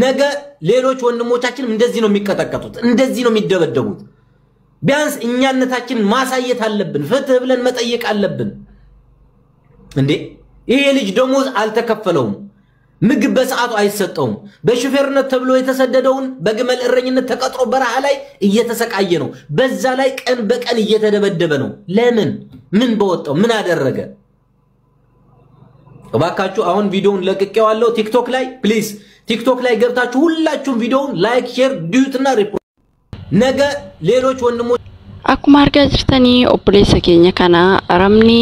ነገ ሌሎች ወንድሞቻችንም እንደዚህ ነው የሚቀጠቀጡት፣ እንደዚህ ነው የሚደበደቡት። ቢያንስ እኛነታችን ማሳየት አለብን። ፍትህ ብለን መጠየቅ አለብን። እንዴ ይሄ ልጅ ደሞዝ አልተከፈለውም፣ ምግብ በሰዓቱ አይሰጠውም። በሹፌርነት ተብሎ የተሰደደውን በግመል እረኝነት ተቀጥሮ በረሃ ላይ እየተሰቃየ ነው። በዛ ላይ ቀን በቀን እየተደበደበ ነው። ለምን? ምን በወጣው? ምን አደረገ? እባካችሁ አሁን ቪዲዮውን ለቅቄዋለሁ ቲክቶክ ላይ፣ please ቲክቶክ ላይ ገብታችሁ ሁላችሁም ቪዲዮውን like፣ share፣ duet እና ሪፖርት። ነገ ሌሎች ወንድሞች Akkuma argaa jirtanii obboleessa keenya kana arabni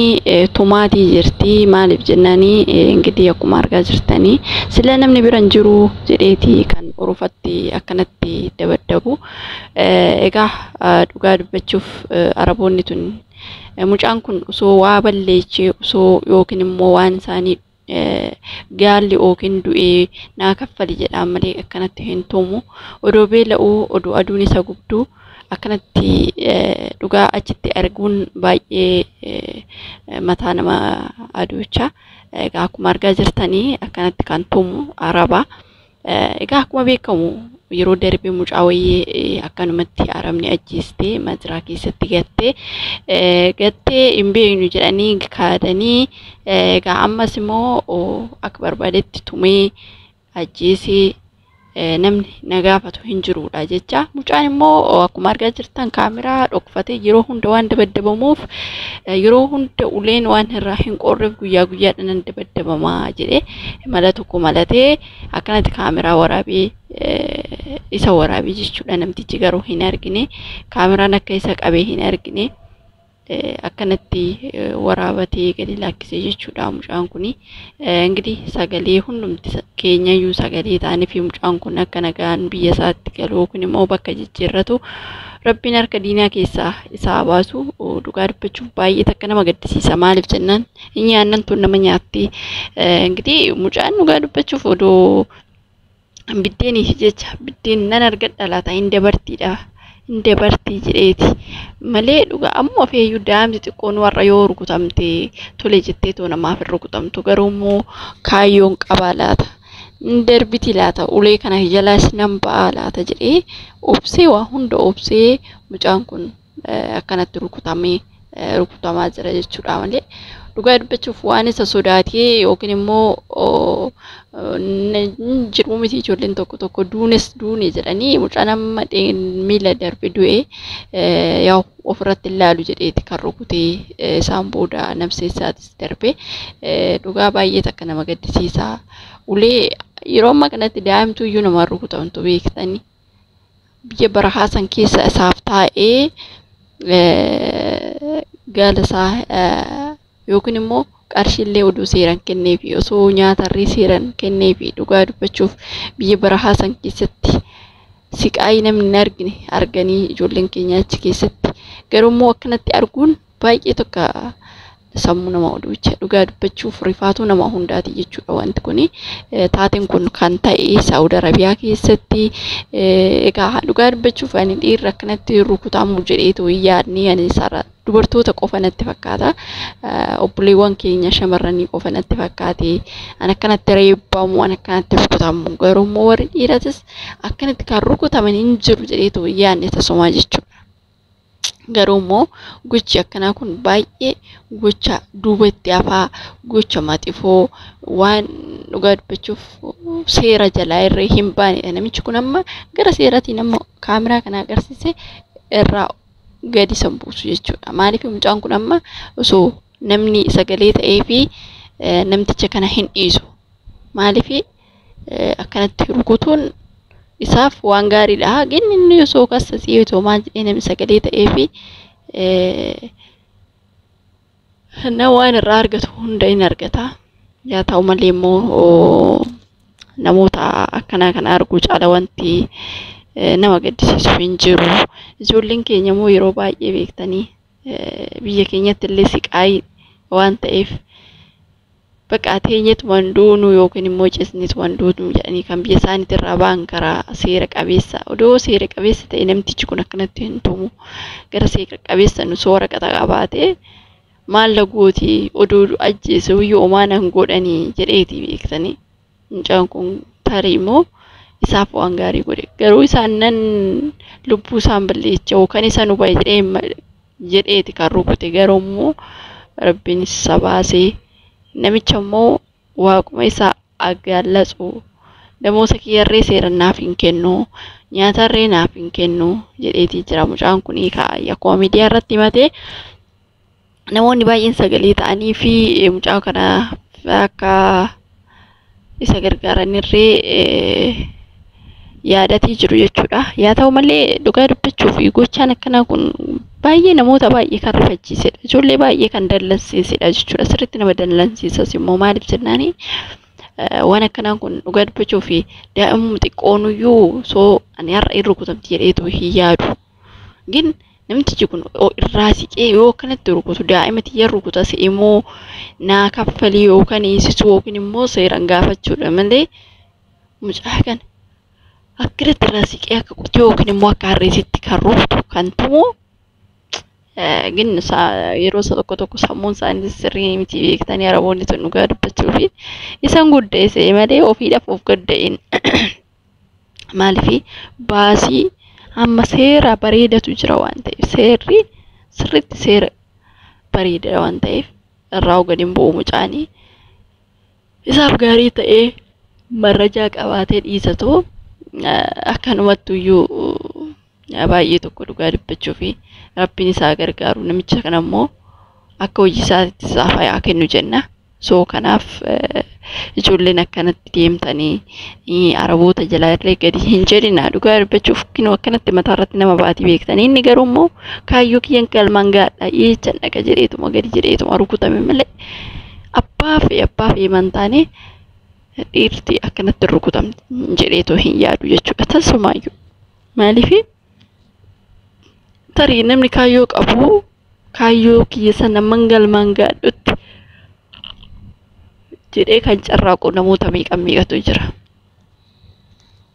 tumaatii jirti. Maaliif jennaanii ingidihi akkuma argaa jirtanii sila namni bira hin jiru jedheeti kan urufatti akkanatti dabaddabu. Egaa dhugaa dubbachuuf araboonni tun mucaan kun osoo waa balleechee osoo yookiin immoo waan isaanii gaalli yookiin du'ee naa kaffali jedhaan malee akkanatti hin tumu. Odoo beela'uu odoo aduun isa gubduu akkanatti dhugaa achitti arguun baay'ee mataa nama aduucha. Egaa akkuma argaa jirtanii akkanatti kan tumu araba. Egaa akkuma beekamu yeroo darbe mucaa wayyee akkanumatti arabni ajjeestee maziraa keessatti gattee gattee hin beeknu jedhanii kaadanii, egaa ammas immoo akka barbaadetti tumee ajjeesee namni na gaafatu hin jirudha jecha. Mucaan immoo akkuma argaa jirtan kaameraa dhokfatee yeroo hunda waan dabaddabamuuf, yeroo hunda uleen waan irraa hin qorreef guyyaa guyyaadhaan nan dabaddabamaa jedhee mala tokko malatee akkanatti kaameraa waraabee isa waraabee jechuudha. Namtichi garuu hin argine, kaameraan akka isa qabee hin argine, akkanatti waraabatee gadi lakkisee jechuudha mucaan kuni. Ingidihi sagalee hundumti keenyayyuu sagalee ta'anii fi mucaan kun akka nagaan biyya isaatti galu yookiin immoo bakka jijjiirratu Rabbiin harka diinaa keessaa isaa baasu. Dhugaa dubbachuuf baay'ee takka nama gaddisiisa. Maaliif jennaan hin nyaannan tun nama nyaatti. Ingidihi mucaan dhugaa dubbachuuf odoo biddeeniif jecha biddeen nan argadha laata hin dabartiidha hin dabartii jedheeti malee, dhugaa ammoo feeyyuu daa'imti xiqqoon warra yoo rukutamte tole jettee too namaaf hin rukutamtu. Garuu immoo kaayyoon qabaa laata hin darbiti laata ulee kana jalaas nan ba'a laata jedhee obsee, waa hunda obsee mucaan kun akkanatti rukutamee rukutamaa jira jechuudha malee, dhugaa dubbachuuf waan isa sodaatee yookiin immoo jiru miti. Ijoolleen tokko tokko duunes duune jedhanii mucaan amma miila darbe du'e yaa'u ofirratti ilaalu jedheeti kan rukutee isaan booda nafsee isaatis darbe. Dhugaa baay'ee takka nama gaddisiisa. Ulee yeroo ammaa kanatti daa'imtu iyyuu nama rukutamtu beektanii, biyya barahaa san keessa isaaf taa'ee gaala isaa yookiin immoo qarshiillee oduu seeraan kenneefi osoo nyaatarree seeraan kenneefi, dhugaa dubbachuuf biyya barahaa san keessatti siqaayii namni hin argine arganii ijoolleen keenya achi keessatti. Garuu immoo akkanatti arguun baay'ee tokko sammuu nama oduucha, dhugaa dubbachuuf rifaatuu nama hundaati jechuudha wanti kuni. Taateen kun kan ta'e Saawud Arabiyaa keessatti. Egaa dhugaa dubbachuuf ani dhiirri akkanatti rukutamu jedheetu hin yaadne. Ani sarara dubartoota qofa natti fakkaata, obboleewwan keenya shamarranii qofa natti fakkaate ani akkanatti reebbamu, ani akkanatti rukutamu. Garuu immoo warri dhiiratis akkanatti kan rukutaman hin jiru jedheetu hin yaadne tasumaa jechuudha. Garuu immoo gochi akkanaa kun baay'ee gocha duubatti hafaa, gocha maxifoo, waan dhugaa dubbachuuf seera jalaa irra hin baanedha. Namichi kun amma gara seeraatiin amma kaameraa kana agarsiise irraa gadi san buusu jechuudha. Maaliif mucaan kun amma osoo namni sagalee ta'ee fi namticha kana hin dhiisu. Maaliif akkanatti rukutuun isaaf waan gaariidha. Ginni inni osoo kassasii otoo maal jedhee namni sagalee ta'ee fi na waan irraa argatu hunda hin argata. Yaa ta'u malee immoo namoota akkanaa kana arguu caala wanti nama gaddisiisu hin jiru. Ijoolleen keenya immoo yeroo baay'ee beektanii biyya keenyatti illee siqaayii waan ta'eef bakka teenyetumaan duunu yookiin immoo cisnitumaan duunu jedhanii kan biyya isaaniitti irraa ba'an karaa seera qabeessa. Odoo seera qabeessa ta'e namtichi kun akkanatti hin tumu. Gara seera qabeessa nu soora qata qabaatee maal lagooti odoo ajjeese iyyuu homaa nan godhanii jedheeti beektanii. Mucaan kun tarii immoo Isaaf waan gaarii godhe. Garuu isaan nan lubbuu isaan balleecha yookaan isa nu bahe jedheeti kan rukute. Garuu immoo Rabbiin isa baasee namicha immoo waaquma isaa aggallatsu damoosa kiyyarree seeraan naaf hin kennu, nyaatarree naaf hin kennu jedheetii jira. Mucaan kun akkuma miidiyaa irratti himatee namoonni baay'een sagalee ta'anii fi mucaa kana akka isa gargaaranirree yaadatii jiru jechuudha. Yaa ta'u malee dhugaa dubbachuu fi gochaan akkanaa kun baay'ee namoota baay'ee kan rifachiisedha. Ijoollee baay'ee kan dallansiisedha jechuudha. Sirriitti nama dallansiisas immoo maaliif jennaani waan akkanaa kun dhugaa dubbachuu fi daa'imuma xiqqoonuyyuu soo ani har'a hin rukutamti jedheetu hin yaadu. Gin namtichi kun irraa siqee yoo akkanatti rukutu daa'ima xiyya rukutas immoo naa kaffalii yookaan hiisisuu yookiin immoo seeraan gaafachuudha malee mucaa kana akkanatti irraa siqee akka qotuu yookiin immoo akka harreesitti kan rukutu kan tumu gin yeroo isa tokko tokko sammuun isaanii sirrii miti beektanii Araboonni tun dhugaa dubbachuu fi isaan guddeesse malee ofiidhaaf of gadda'in. Maaliif baasii amma seera bareedatu jira waan ta'eef seerri sirriitti seera bareeda waan ta'eef irraa gadi hin bu'u mucaanii. Isaaf gaarii ta'ee marrajaa qabaatee dhiisatu akkanumattu iyyuu baay'ee tokko dhugaa dubbachuu fi Rabbiin isaa gargaaru. Namicha kana immoo akka hojii isaatti isaaf haa kennu jenna. So kanaaf ijoolleen akkanatti deemtanii Araboota jalaa illee gadi hin jedhina. Dhugaa dubbachuuf kinoo akkanatti mataa irratti nama baatii beektanii. Inni garuu immoo kaayyoo kiyyan galmaan gaadha jechan dhaqa jedheetuma gadi jedheetuma rukutame malee abbaa fi mantaane dhiirti akkanatti rukutamti jedheetoo hin yaadu jechuudha. Tasumaayyuu maaliif tarii namni kaayyoo qabu kaayyoo kiyya sana galmaan gaadhutti jedhee kan carraaqu namoota meeqa meeqatu jira.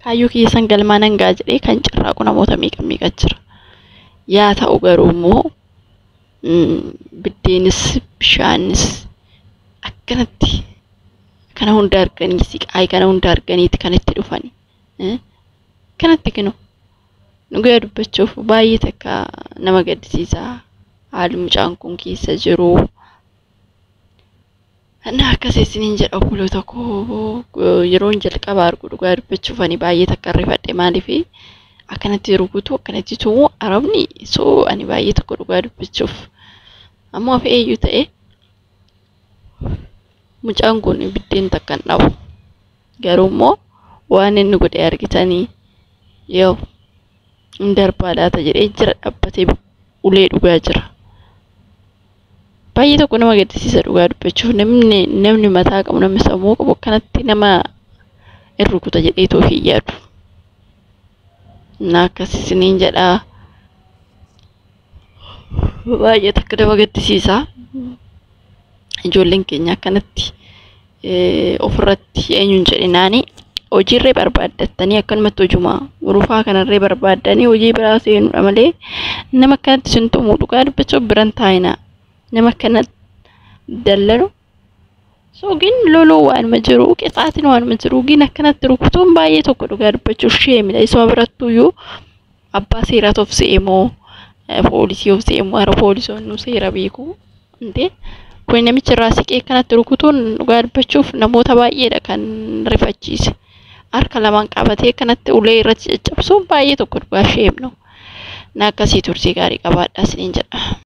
Kaayyoo kiyya san galmaan hangaa jedhee kan carraaqu namoota meeqa meeqa jira. Yaa ta'u garuu immoo biddeenis bishaanis akkanatti kana hunda arganii siqaayii kana hunda arganiiti kan itti dhufani. Kanatti kinu dhugaa dubbachuuf baay'ee takka nama gaddisiisa haalli mucaan kun keessa jiru. Na akkas isiniin jedha obboloota koo yeroon jalqaba argu dhugaa dubbachuuf ani baay'ee takka rifadhe. Maaliif akkanatti rukutu akkanatti tumu Arabni soo ani baay'ee tokko dhugaa dubbachuuf ammoo hafe eeyyuu ta'e mucaan kun biddeen takka hin dhabu. Garuu immoo waan inni godhe argitanii yoo hin darbaa laata jedhee jira dhaabbatee ulee dhugaa jira. Baay'ee tokko nama gaddisiisa dhugaa dubbachuuf namni mataa qabu namni sammuu qabu akkanatti nama hin rukuta jedheetoo hin yaadu. Na akkas isiniin jedha. Baay'ee takka nama gaddisiisa. Ijoolleen keenya akkanatti ofirratti eenyuun jedhinaani hojiirree barbaaddattanii akkanumatti hojuma rufaa kanarree barbaaddanii hojii biraa seenuudha malee nama akkanatti isin tumu dhugaa dubbachuuf biran taa'ina. Nama akkanatti dallalu soogin loluu waanuma jiru qixaatiin waanuma jiru gin akkanatti rukutuun baay'ee tokko dhugaa dubbachuuf sheemidha. Isuma birattuyyuu abbaa seeraatu of se'e moo poolisii of se'e moo hara poolisoonni seera beeku intee kun namichi irraa siqee akkanatti rukutuun dhugaa dubbachuuf namoota baay'eedha kan rifachiise. Harka lamaan qabatee akkanatti ulee irratti caccabsuun baay'ee tokko dhugaa sheemnu. Na akkasii turtii gaarii qabaadhaa isiniin jedha.